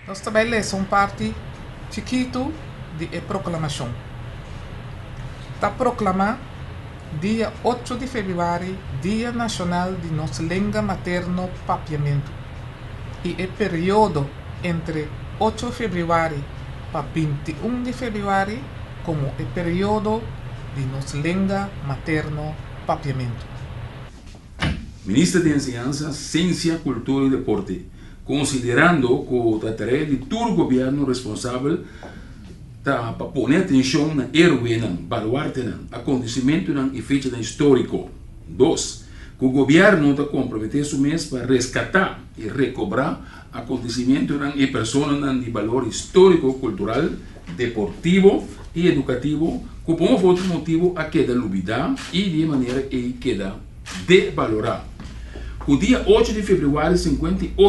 Nos ta bai lesa un parti chikitu di e proklamashon. Ta proklamá dia ocho di febrüari Dia Nashonal di nos lenga materno Papiamentu i e periodo entre ocho febrüari pa 21 di febrüari komo e periodo di nos lenga materno Papiamentu. Minister di Enseñansa, Siensia, Kultura i Deporte, konsiderando ku ta tarea di tur gobièrnu responsabel ta pa pone atenshon na héroenan, baluartenan, akontesimentunan i fechanan históriko. Dos, ku gobièrnu ta komprometé su mes pa reskatá i rekobrá akontesimentunan i personanan di balor históriko, kultural, deportivo i edukativo ku pa un òf otro motibu a keda lubidá i di e manera ei keda debalorá. Ku dia ocho di febrüari 58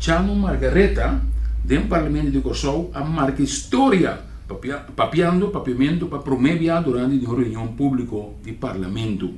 Chano Margaretha den Parlamento di Kòrsou a marka historia papiando papiamentu pa promé bia durante di un reunion públiko di Parlamento.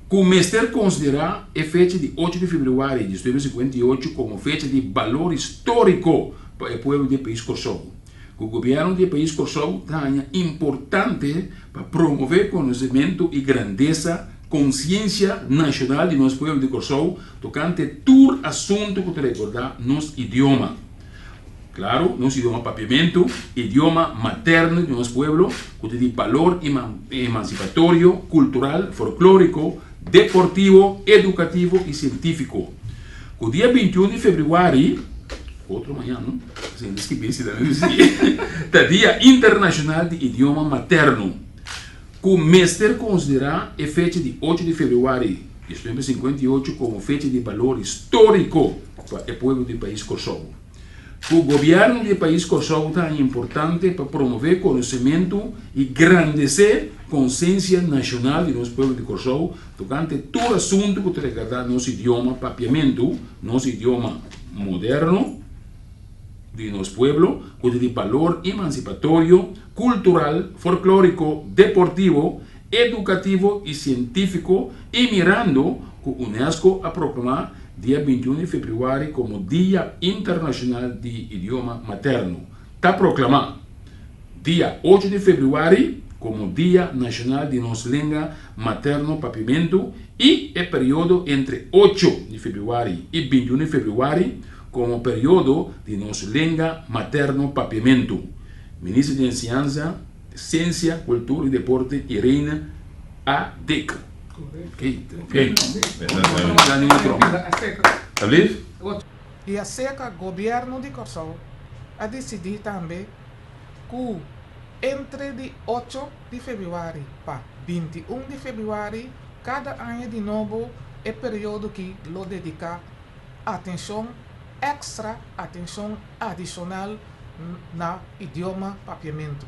Ku mester konsiderá e fecha di ocho di febrüari di 1958 komo fecha di balor históriko pa e pueblo di e pais Kòrsou. Ku gobièrnu di e pais Kòrsou ta haña importante pa promové konosementu i grandesa konsiensia nashonal di nos pueblo di Kòrsou tokante tur asuntu ku ta rekordá nos idioma. Klaru, nos idioma papiamentu, idioma materno di nos pueblo, ku ta di balor emansipatorio, kultural, folklóriko, deportivo, edukativo i sientífiko. Ku dia 21 di febrüari, otro mañan, no? Asina ta skibí si ta Dia Internashonal di Idioma Materno, ku mester konsiderá e fecha di ocho di febrüari 1958 komo fecha di balor históriko pa e pueblo di pais Kòrsou. Ku gobièrnu di e pais Kòrsou ta haña importante pa promové konosementu i grandesé konsiensia nashonal di nos pueblo di Kòrsou tokante tur asuntu ku ta regardá nos idioma papiamentu, nos idioma moderno di nos pueblo ku ta di balor emansipatorio, kultural, folklóriko, deportivo, edukativo i sientífiko i mirando ku unesco a proklamá dia 21 di febrüari komo Dia Internashonal di Idioma Materno, ta proklamá dia ocho di febrüari komo Dia Nashonal di nos Lenga Materno Papiamentu i e periodo entre ocho di febrüari i 21 di febrüari komo periodo di nos Lenga Materno Papiamentu. Minister di Enseñansa, Siensia, Kultura i Deporte Irene A. Dik. I aserka gobièrnu di Kòrsou a disidí tambe ku entre di ocho di febrüari pa 21 di febrüari kada aña di nobo e periodo ki lo dediká atenshon èkstra, atenshon adishonal na idioma papiamentu.